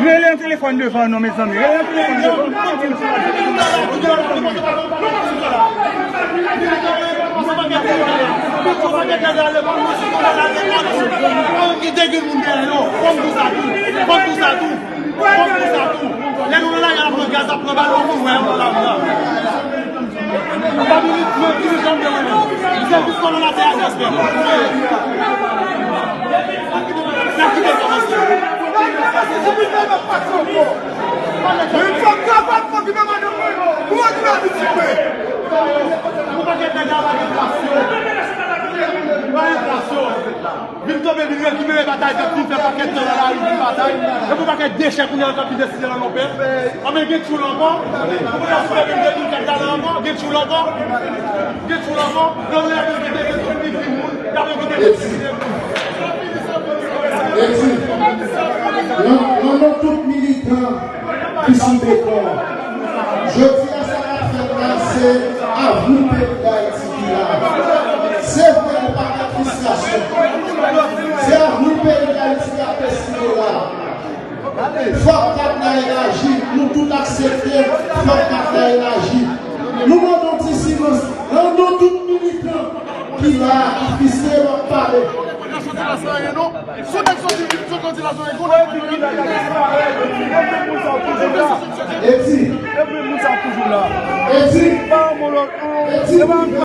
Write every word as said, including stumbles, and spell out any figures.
Rele yon telefòn devan non, mezanmi. Rele yon telefòn devan. Ki te gen moun dèyè yo. Fòm pou sa tou. Fòm pou sa tou. Fòm pou sa tou. Lè nou nan lari a, ap pran gaz, ap pran bal, nou wè yo nan lari a. Fòm nou, nou, nou janm te wè menm. Se jis kòmanse a, respè. N ap kite kòmanse. Yon pakèt nèg la pa gen pasyon. Pa gen pasyon. Vin kanpe, vin rekipere batay, vin fè pakèt tan nan lari, vin batay. Epi yon pakèt dechè kounye a k ap vin deside nan non pèp. Anben gen tchoul ankò. Ou konn ap fè vin de mil kat la ankò, gen tchoul ankò. Gen tchoul ankò. Nan lè yo te gen tout ti moun, y ap envite tout ti moun. Eti, nan, nan non tout militan ki sou beton, jodi a sa k ap fèt la, se avni peyi Dayiti ki la. Se vre, gen pakèt fristrasyon. Se avni peyi Dayiti k ap deside la. Fòk Katnay elaji, nou tout aksepte, fòk Katnay elaji. Nou mande yon ti silans, nan non tout militan ki la, ki fise, m ap pale. Sou nèg soti, soti la, soti la, Eti. Eti. Eti.